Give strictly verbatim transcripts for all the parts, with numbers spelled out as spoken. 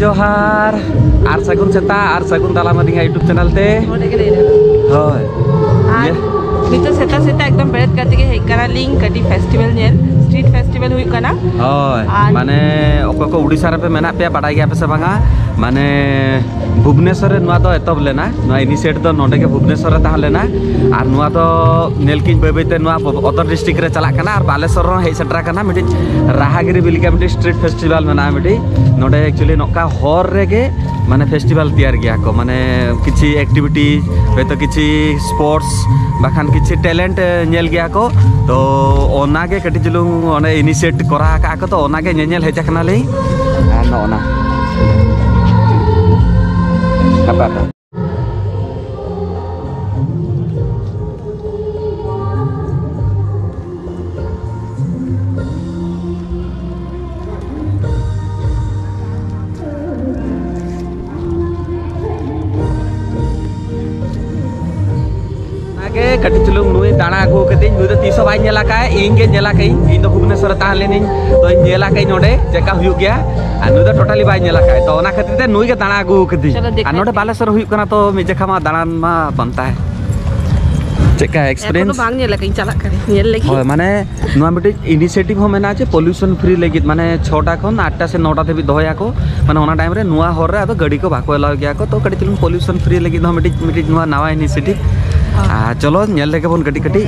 ᱡᱚᱦᱟᱨ ᱟᱨ ᱥᱟᱹᱜᱩᱱ ᱥᱮᱛᱟᱜ ᱟᱨ ᱥᱟᱹᱜᱩᱱ ᱫᱟᱨᱟᱢ ᱟᱹᱞᱤᱧᱟᱜ YouTube channel ᱛᱮ᱾ ᱱᱚᱰᱮ ᱜᱮ ᱞᱟᱹᱭ ᱞᱮ᱾ ᱦᱳᱭ᱾ ᱟᱨ ᱱᱤᱛᱚᱜ ᱥᱮᱛᱟᱜ ᱥᱮᱛᱟᱜ ᱮᱠᱫᱚᱢ ᱵᱮᱨᱮᱫ ᱠᱟᱛᱮ ᱜᱮ ᱦᱮᱡ ᱠᱟᱱᱟᱞᱤᱧ ᱠᱟᱹᱴᱤᱡ ᱯᱷᱮᱥᱴᱤᱵᱷᱮᱞ ᱧᱮᱞ, ᱥᱴᱨᱤᱴ ᱯᱷᱮᱥᱴᱤᱵᱷᱮᱞ ᱦᱩᱭᱩᱜ ᱠᱟᱱᱟ᱾ ᱦᱳᱭ᱾ ᱟᱨ ᱢᱟᱱᱮ ᱚᱠᱚᱭ ᱠᱚ ᱩᱲᱤᱥᱥᱟ ᱨᱮᱯᱮ ᱢᱮᱱᱟᱜ ᱯᱮᱭᱟ, ᱵᱟᱰᱟᱭ ᱜᱮᱭᱟ ᱯᱮ ᱥᱮ ᱵᱟᱝᱟ? ᱢᱟᱱᱮ ᱵᱷᱩᱵᱽᱱᱮᱥᱚᱨ ᱨᱮ ᱱᱚᱣᱟ ᱫᱚ ᱮᱛᱚᱦᱚᱵ ᱞᱮᱱᱟ, ᱱᱚᱣᱟ ᱤᱱᱤᱥᱤᱭᱮᱴ ᱫᱚ ᱱᱚᱰᱮ ᱜᱮ ᱵᱷᱩᱵᱽᱱᱮᱥᱚᱨ ᱨᱮ ᱛᱟᱦᱮᱸ ᱞᱮᱱᱟ᱾ ᱟᱨ ᱱᱚᱣᱟ ᱫᱚ ᱧᱮᱞ ᱠᱤᱧ ᱵᱟᱹᱭ ᱵᱟᱹᱭᱛᱮ ᱱᱚᱣᱟ other district ᱨᱮ ᱪᱟᱞᱟᱜ ᱠᱟᱱᱟ ᱟᱨ ᱵᱟᱞᱮᱥᱚᱨ ᱨᱮᱦᱚᱸ ᱦᱮᱡ ᱥᱮᱴᱮᱨ ᱟᱠᱟᱱᱟ᱾ ᱢᱤᱫᱴᱤᱡ ᱨᱟᱦᱟᱜᱤᱨᱤ ᱵᱤᱞᱤᱠᱟ ᱢᱤᱫᱴᱤᱡ ᱥᱴᱨᱤᱴ ᱯᱷᱮᱥᱴᱤᱵᱷᱟᱞ ᱢᱮᱱᱟᱜᱼᱟ ᱢᱤᱫᱴᱤᱡ᱾ ᱱᱚᱰᱮ ᱮᱠᱪᱩᱭᱮᱞᱤ ᱱᱚᱝᱠᱟ ᱦᱚᱨ ᱨᱮᱜᱮ ᱢᱟᱱᱮ ᱯᱷᱮᱥᱴᱤᱵᱷᱟᱞ ᱛᱮᱭᱟᱨ ᱜᱮᱭᱟ ᱠᱚ, ᱢᱟᱱᱮ ᱠᱤᱪᱷᱤ ᱮᱠᱴᱤᱵᱷᱤᱴᱤ, ᱦᱚᱭᱛᱳ ᱠᱤᱪᱷᱤ ᱥᱯᱳᱨᱴᱥ, ᱵᱟᱠᱷᱟᱱ ᱠᱤᱪᱷᱤ ᱴᱮᱞᱮᱱᱴ ᱧᱮᱞ ᱜᱮᱭᱟ ᱠᱚ᱾ ᱛᱚ ᱚᱱᱟ ᱜᱮ ᱠᱟᱹᱴᱤᱡ ᱪᱩᱞᱩᱝ ᱚᱸᱰᱮ ᱤᱱᱤᱥᱤᱭᱮᱴ ᱠᱚᱨᱟᱣ ᱟᱠᱟᱫᱼᱟ ᱠᱚ, ᱛᱚ ᱚᱱᱟ ᱜᱮ ᱧᱮᱧᱮᱞ ᱦᱮᱡ ᱟᱠᱟᱱᱟᱞᱤᱧ᱾ ᱟᱨ ᱱᱚᱜᱼᱚ ᱱᱟ ᱦᱟᱯᱟ ᱦᱟᱯᱟ᱾ ᱚᱱᱟᱜᱮ ᱠᱟᱹᱴᱤᱡ ᱪᱩᱞᱩᱝ ᱱᱩᱭ ᱫᱟᱬᱟ ᱟᱹᱜᱩ ᱠᱟᱹᱫᱤᱧ᱾ ᱱᱩᱭ ᱫᱚ ᱛᱤᱥ ᱦᱚᱸ ᱵᱟᱭ ᱧᱮᱞ ᱟᱠᱟᱫ, ᱤᱧ ᱜᱮ ᱧᱮᱞ ᱟᱠᱟᱫ ᱤᱧ᱾ ᱤᱧ ᱫᱚ ᱵᱷᱩᱵᱽᱱᱮᱥᱚᱨ ᱨᱮ ᱛᱟᱦᱮᱸ ᱞᱮᱱᱤᱧ, ᱛᱚ ᱤᱧ ᱧᱮᱞ ᱟᱠᱟᱫ ᱤᱧ ᱱᱚᱰᱮ ᱪᱮᱫᱠᱟ ᱦᱩᱭᱩᱜ ᱜᱮᱭᱟ, ᱟᱨ ᱱᱩᱭ ᱫᱚ ᱴᱳᱴᱟᱞᱤ ᱵᱟᱭ ᱧᱮᱞ ᱟᱠᱟᱫ᱾ ᱛᱚ ᱚᱱᱟ ᱠᱷᱟᱹᱛᱤᱨ ᱛᱮ ᱱᱩᱭ ᱜᱮ ᱫᱟᱬᱟ ᱟᱹᱜᱩ ᱠᱟᱹᱫᱤᱧ᱾ ᱪᱚᱞᱚ ᱫᱮᱠᱷᱟ ᱟᱨ ᱱᱚᱰᱮ ᱡᱟᱠ᱾ ᱵᱟᱞᱮᱥᱚᱨ ᱦᱩᱭᱩᱜ ᱠᱟᱱᱟ, ᱛᱚ ᱢᱤᱫ ᱡᱮᱠᱷᱟ ᱢᱟ ᱫᱟᱬᱟᱱ ᱢᱟ ᱵᱟᱝ ᱛᱟᱦᱮᱸ᱾ ᱪᱮᱫᱠᱟ ᱮᱠᱥᱯᱤᱨᱤᱭᱮᱱᱥ? ᱮᱠᱷᱚᱱᱳ ᱵᱟᱝ ᱧᱮᱞ ᱟᱠᱟᱫᱟᱹᱧ, ᱪᱟᱞᱟᱜ ᱠᱟᱹᱱᱟᱹᱧ ᱧᱮᱞ ᱞᱟᱹᱜᱤᱫ᱾ ᱦᱳᱭ, ᱢᱟᱱᱮ ᱱᱚᱣᱟ ᱢᱤᱫᱴᱤᱡ ᱤᱱᱤᱥᱤᱭᱮᱴᱤᱵᱷ ᱦᱚᱸ ᱢᱮᱱᱟᱜᱼᱟ ᱡᱮ ᱯᱚᱞᱤᱭᱩᱥᱚᱱ ᱯᱷᱨᱤ ᱞᱟᱹᱜᱤᱫ, ᱢᱟᱱᱮ ᱪᱷᱚᱴᱟ ᱠᱷᱚᱱ ᱟᱴᱴᱟ ᱥᱮ ᱱᱚᱴᱟ ᱫᱷᱟᱹᱵᱤᱡ ᱫᱚᱦᱚᱭᱟᱠᱚ, ᱢᱟᱱᱮ ᱚᱱᱟ ᱴᱟᱭᱤᱢ ᱨᱮ ᱱᱚᱣᱟ ᱦᱚᱨ ᱨᱮ ᱟᱫᱚ ᱜᱟᱹᱰᱤ ᱠᱚ ᱵᱟᱠᱚ ᱮᱞᱟᱣ ᱜᱮᱭᱟ ᱠᱚ᱾ ᱛᱚ ᱠᱟᱹᱴᱤᱡ ᱪᱩᱞᱩᱝ ᱯᱚᱞᱤᱭᱩᱥᱚᱱ ᱯᱷᱨᱤ ᱞᱟᱹᱜᱤᱫ ᱦᱚᱸ ᱢᱤᱫᱴᱤᱡ, ᱢᱤᱫᱴᱤᱡ ᱱᱚᱣᱟ ᱱᱟᱣᱟ ᱤᱱᱤᱥᱤᱭᱮᱴᱤᱵᱷ᱾ ᱟᱨ ᱪᱚᱞᱚ ᱧᱮᱞ ᱞᱮᱜᱮ ᱵᱚᱱ ᱠᱟᱹᱴᱤᱡ ᱠᱟᱹᱴᱤᱡ᱾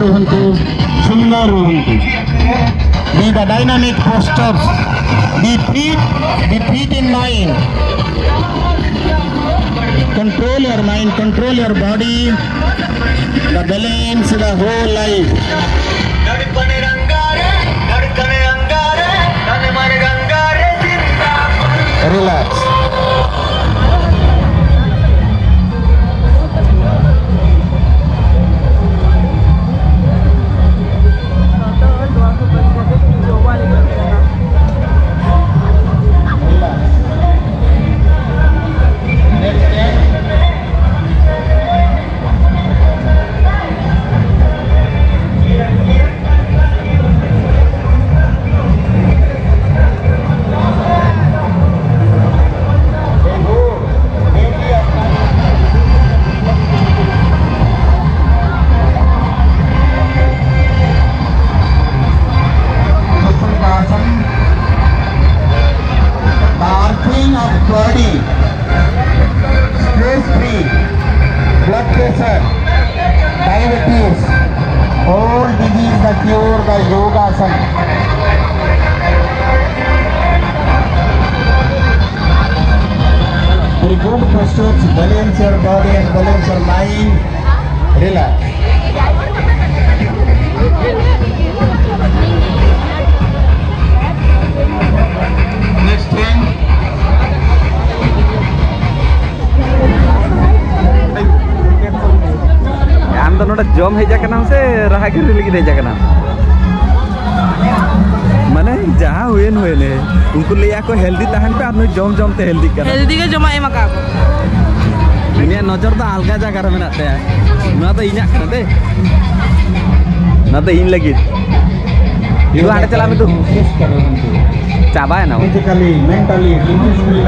ରୁହନ୍ତୁ, ସୁନ୍ଦର ରୁହନ୍ତୁ। Be the dynamic postures. Be fit, be fit in mind. Control your mind, control your body. The balance, the whole life. Relax. Bathing of body, stress free, blood pressure, diabetes, all disease the cure by Yogasana. Very good postures, balance your body and balance your mind. Relax. Next thing. ᱟᱢ ᱫᱚ ᱱᱚᱰᱮ ᱡᱚᱢ ᱦᱮᱡ ᱟᱠᱟᱱᱟᱢ ᱥᱮ ᱨᱟᱦᱟ ᱜᱤᱨᱤ ᱞᱟᱹᱜᱤᱫ ᱦᱮᱡ ᱟᱠᱟᱱᱟᱢ? ᱢᱟᱱᱮ ᱡᱟᱦᱟᱸ ᱦᱩᱭᱮᱱ ᱦᱩᱭᱮᱱ, ᱩᱱᱠᱩ ᱞᱟᱹᱭᱟ ᱠᱚ healthy ᱛᱟᱦᱮᱱ ᱯᱮ, ᱟᱨ ᱱᱩᱭ ᱡᱚᱢ ᱡᱚᱢ ᱛᱮ healthy ᱠᱟᱱᱟ᱾ Healthy ᱜᱮ ᱡᱚᱢᱟᱜ ᱮᱢ ᱟᱠᱟᱫ ᱠᱚ᱾ ᱩᱱᱤᱭᱟᱜ ᱱᱚᱡᱚᱨ ᱫᱚ ᱟᱞᱜᱟ ᱡᱟᱭᱜᱟ ᱨᱮ ᱢᱮᱱᱟᱜ ᱛᱟᱭᱟ᱾ ᱱᱚᱣᱟ ᱫᱚ ᱤᱧᱟᱜ ᱠᱟᱱᱟ ᱫᱮ, ᱱᱚᱣᱟ ᱫᱚ ᱤᱧ ᱞᱟᱹᱜᱤᱫ᱾ ᱫᱩ ᱦᱟᱸᱰᱮ ᱪᱟᱞᱟᱜ ᱢᱮ ᱫᱩ᱾ ᱪᱟᱵᱟᱭᱮᱱᱟ᱾ Physically, mentally, emotionally,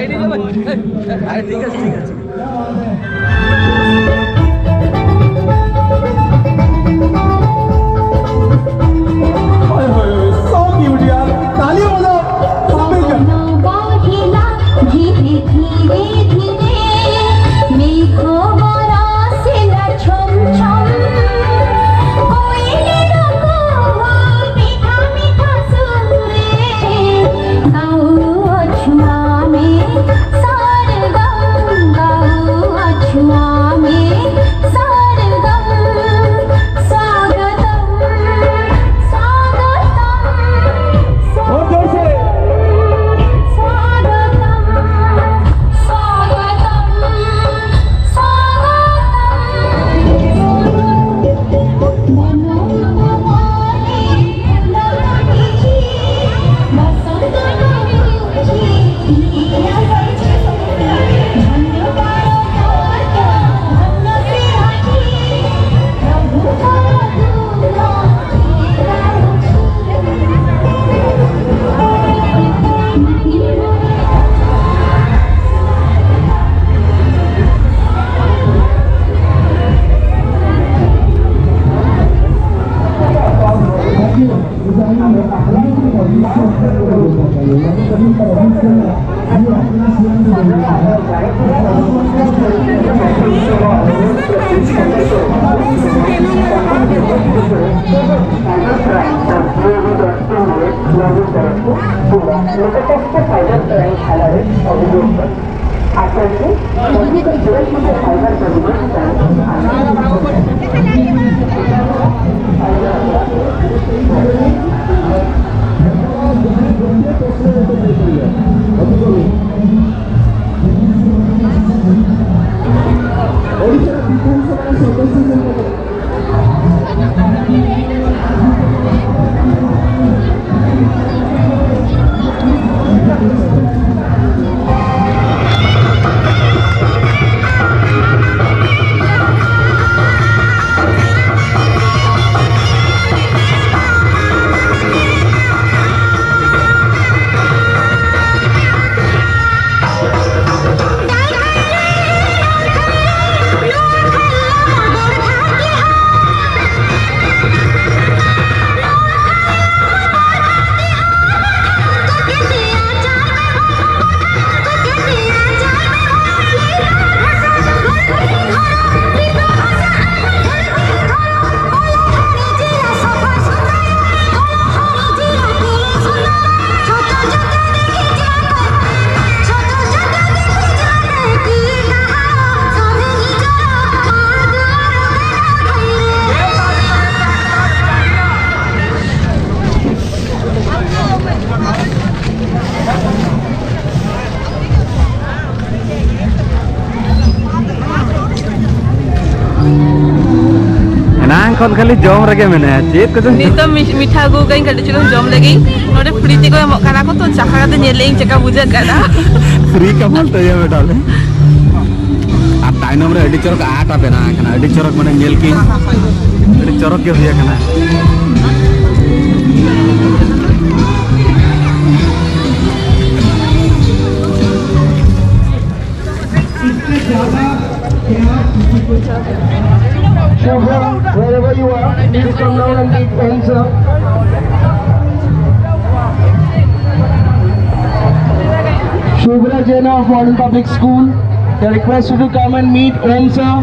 আরে ঠিক আছে, ঠিক আছে। ᱠᱷᱟᱹᱞᱤ ᱡᱚᱢ ᱨᱮᱜᱮ ᱢᱮᱱᱟᱭᱟ, ᱪᱮᱫ ᱠᱚᱪᱚᱝ᱾ ᱱᱤᱛᱚᱜ ᱢᱤ-, ᱢᱤᱴᱷᱟ ᱟᱹᱜᱩ ᱠᱟᱹᱧ, ᱠᱟᱹᱴᱤᱡ ᱪᱩᱞᱩᱝ ᱡᱚᱢ ᱞᱮᱜᱤᱧ᱾ ᱱᱚᱰᱮ free ᱛᱮᱠᱚ ᱮᱢᱚᱜ ᱠᱟᱱᱟ ᱠᱚ, ᱛᱚ ᱪᱟᱠᱷᱟ ᱠᱟᱛᱮ ᱧᱮᱞ ᱞᱮᱜᱤᱧ ᱪᱮᱫᱠᱟ ᱵᱩᱡᱷᱟᱹᱜ ᱠᱟᱱᱟ᱾ Free ᱠᱟᱢᱟᱞ ᱛᱚ ᱤᱭᱟᱹ ᱵᱮᱴᱟ ᱞᱮ᱾ ᱟᱨ ᱛᱟᱭᱱᱚᱢ ᱨᱮ ᱟᱹᱰᱤ ᱪᱚᱨᱚᱠ ᱟᱨᱴ ᱵᱮᱱᱟᱣ ᱟᱠᱟᱱᱟ, ᱟᱹᱰᱤ ᱪᱚᱨᱚᱠ, ᱢᱟᱱᱮ ᱧᱮᱞ ᱠᱤᱧ, ᱟᱹᱰᱤ ᱪᱚᱨᱚᱠ ᱜᱮ ᱦᱩᱭ ᱟᱠᱟᱱᱟ᱾ Shubham, wherever you are, please come down and meet Om sir. Shubhra Jain of Modern Public School, they request you to come and meet Om sir.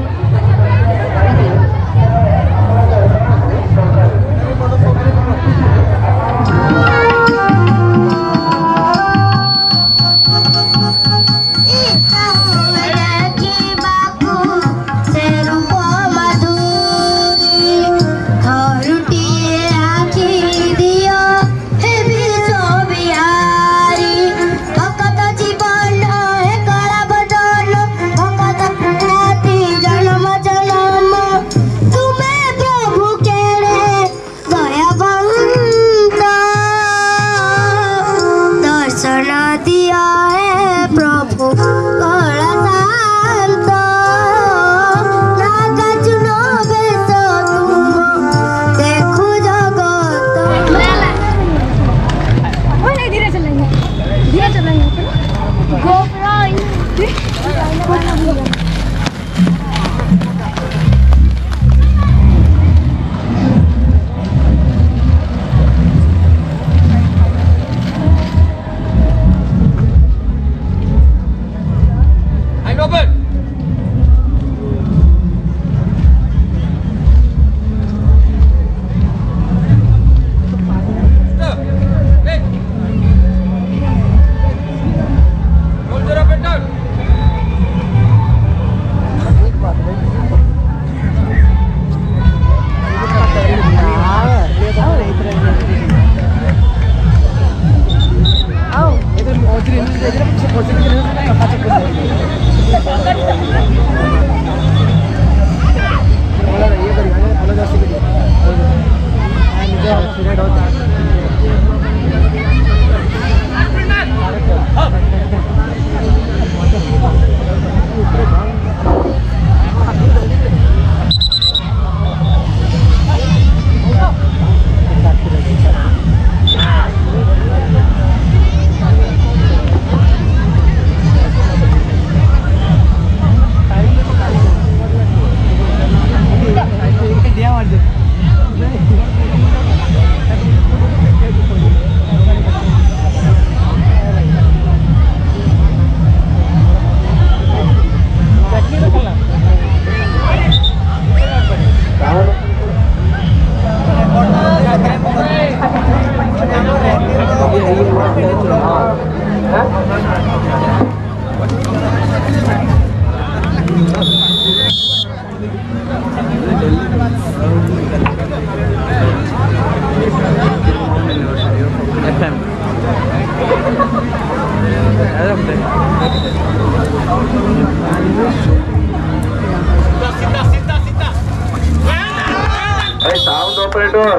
ভাই, সাউন্ড অপারেটর,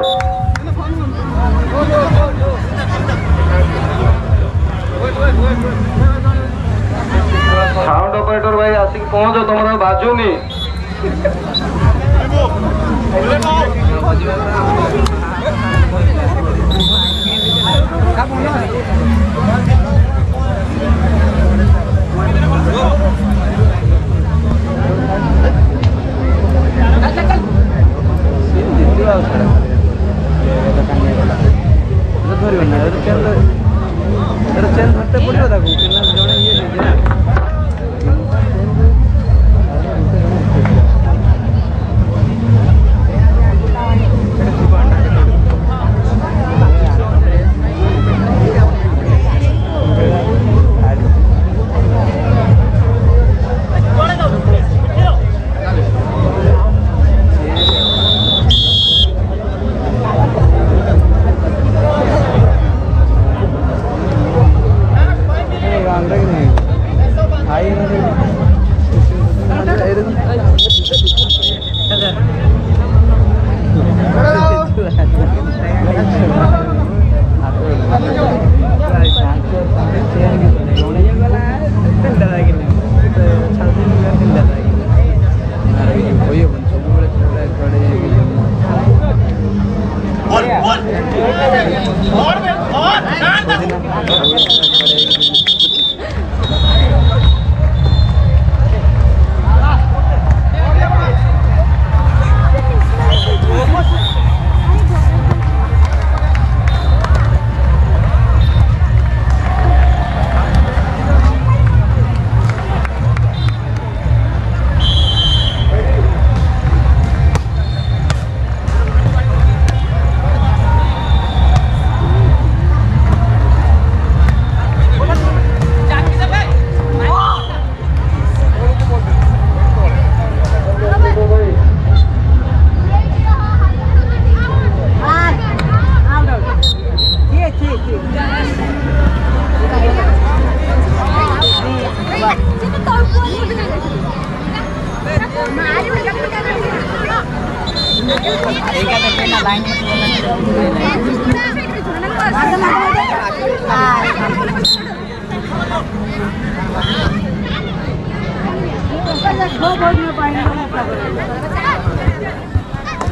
ସାଉଣ୍ଡ ଅପରେଟର ଭାଇ, ଆସିକି ପହଞ୍ଚ, ତମର ବାଜୁନି।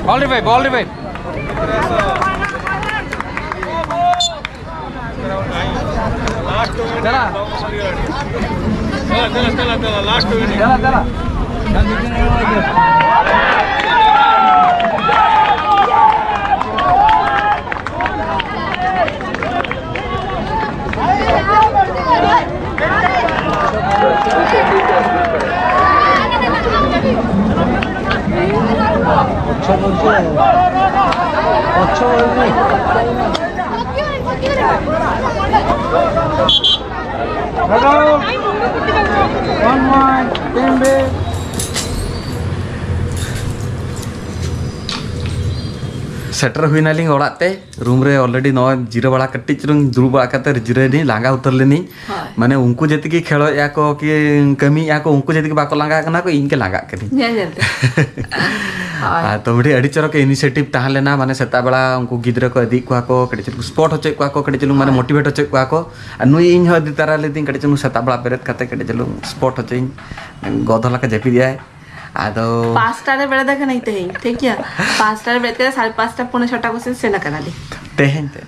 Ball revive, ball revive. चला। चला, चला, चला, चला, last minute। चला, चला। अच्छा बोलते हैं। अच्छा बोलते हैं। Hello. One one, team B. ᱥᱮᱴᱮᱨ ᱦᱩᱭᱱᱟᱞᱤᱧ ᱚᱲᱟᱜ ᱛᱮ᱾ ᱨᱩᱢ ᱨᱮ already ᱱᱚᱜᱼᱚᱭ ᱡᱤᱨᱟᱹ ᱵᱟᱲᱟ, ᱠᱟᱹᱴᱤᱡ ᱪᱩᱞᱩᱝ ᱫᱩᱲᱩᱵ ᱵᱟᱲᱟ ᱠᱟᱛᱮ ᱡᱤᱨᱟᱹᱭᱱᱟᱹᱧ, ᱞᱟᱸᱜᱟ ᱩᱛᱟᱹᱨ ᱞᱮᱱᱟᱹᱧ᱾ ᱦᱳᱭ᱾ ᱢᱟᱱᱮ ᱩᱱᱠᱩ ᱡᱮᱛᱮ ᱜᱮ ᱠᱷᱮᱞᱚᱜ ᱮᱫᱟ ᱠᱚ ᱠᱤ ᱠᱟᱹᱢᱤᱭᱮᱫᱼᱟ ᱠᱚ, ᱩᱱᱠᱩ ᱡᱮᱛᱮ ᱜᱮ ᱵᱟᱠᱚ ᱞᱟᱸᱜᱟ ᱠᱟᱱᱟ ᱠᱚ, ᱤᱧ ᱜᱮ ᱞᱟᱸᱜᱟᱜ ᱠᱟᱹᱱᱟᱹᱧ᱾ ᱧᱮᱞ ᱧᱮᱞ ᱛᱮ᱾ ᱦᱳᱭ᱾ ᱟᱨ ᱛᱚ ᱢᱤᱫᱴᱤᱡ ᱟᱹᱰᱤ ᱪᱚᱨᱚᱠ initiative ᱛᱟᱦᱮᱸ ᱞᱮᱱᱟ, ᱢᱟᱱᱮ ᱥᱮᱛᱟᱜ ᱵᱮᱲᱟ ᱩᱱᱠᱩ ᱜᱤᱫᱽᱨᱟᱹ ᱠᱚ ᱤᱫᱤᱭᱮᱫ ᱠᱚᱣᱟ ᱠᱚ, ᱠᱟᱹᱴᱤᱡ ᱪᱩᱞᱩᱝ sport ᱦᱚᱪᱚᱭᱮᱫ ᱠᱚᱣᱟ ᱠᱚ, ᱠᱟᱹᱴᱤᱡ ᱪᱩᱞᱩᱝ ᱢᱟᱱᱮ ᱦᱳᱭ᱾ Motivate ᱦᱚᱪᱚᱭᱮᱫ ᱠᱚᱣᱟ ᱠᱚ᱾ ᱟᱨ ᱱᱩᱭ ᱤᱧ ᱦᱚᱸ ᱤᱫᱤ ᱛᱟᱨᱟ ᱞᱤᱫᱤᱧ, ᱠᱟᱹᱴᱤᱡ ᱪᱩᱞᱩᱝ ᱥᱮᱛᱟᱜ ᱵᱮᱲᱟ ᱵᱮᱨᱮᱫ ᱠᱟᱛᱮ ᱠᱟᱹᱴᱤᱡ ᱪᱩᱞᱩᱝ sport ᱦᱚᱪᱚᱭᱤᱧ᱾ ᱜᱚᱫᱷᱚ ᱞᱮᱠᱟ ᱡᱟᱹᱯᱤᱫ ᱮᱫᱟᱭ᱾ ᱟᱫᱚ ᱯᱟᱸᱪᱴᱟ ᱨᱮ ᱵᱮᱨᱮᱫ ᱟᱠᱟᱱᱟᱹᱧ ᱛᱮᱦᱮᱧ, ᱴᱷᱤᱠ ᱜᱮᱭᱟ? ᱯᱟᱸᱪᱴᱟ ᱨᱮ ᱵᱮᱨᱮᱫ ᱠᱟᱛᱮ ᱥᱟᱲᱮ ᱯᱟᱸᱪᱴᱟ, ᱯᱚᱱᱮ ᱪᱷᱚᱴᱟ ᱠᱚᱥᱮᱫ ᱥᱮᱱ ᱟᱠᱟᱱᱟᱞᱤᱧ᱾ ᱛᱮᱦᱮᱧ ᱛᱮ,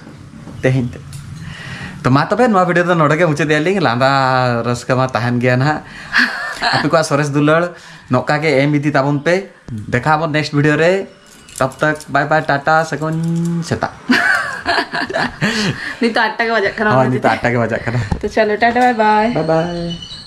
ᱛᱮᱦᱮᱧ ᱛᱮ᱾ ᱛᱚ ᱢᱟ ᱛᱚᱵᱮ, ᱱᱚᱣᱟ video ᱫᱚ ᱱᱚᱰᱮ ᱜᱮ ᱢᱩᱪᱟᱹᱫ ᱮᱫᱟ ᱞᱤᱧ᱾ ᱞᱟᱸᱫᱟ ᱨᱟᱹᱥᱠᱟᱹ ᱢᱟ ᱛᱟᱦᱮᱱ ᱜᱮᱭᱟ ᱱᱟᱦᱟᱜ᱾ ᱟᱯᱮ ᱠᱚᱣᱟᱜ ᱥᱚᱨᱮᱥ ᱫᱩᱞᱟᱹᱲ ᱱᱚᱝᱠᱟ ᱜᱮ ᱮᱢ ᱤᱫᱤ ᱛᱟᱵᱚᱱ ᱯᱮ᱾ ᱫᱮᱠᱷᱟ ᱟᱵᱚᱱ next video ᱨᱮ᱾ ᱛᱟᱵ ᱛᱟᱠ bye bye, ᱴᱟᱴᱟ, ᱥᱟᱹᱜᱩᱱ ᱥᱮᱛᱟᱜ᱾ ᱱᱤᱛᱚᱜ ᱟᱴ ᱴᱟ ᱜᱮ ᱵᱟᱡᱟᱜ ᱠᱟᱱᱟ, ᱦᱳᱭ, ᱚᱱᱟ ᱱᱤᱛᱚᱜ ᱠᱷᱟᱹᱛᱤᱨ᱾ ᱟᱴ ᱴᱟ ᱜᱮ ᱵᱟᱡᱟᱜ ᱠᱟᱱᱟ᱾ ᱛᱚ ᱪᱚᱞᱚ, Tata, bye bye᱾ Bye bye᱾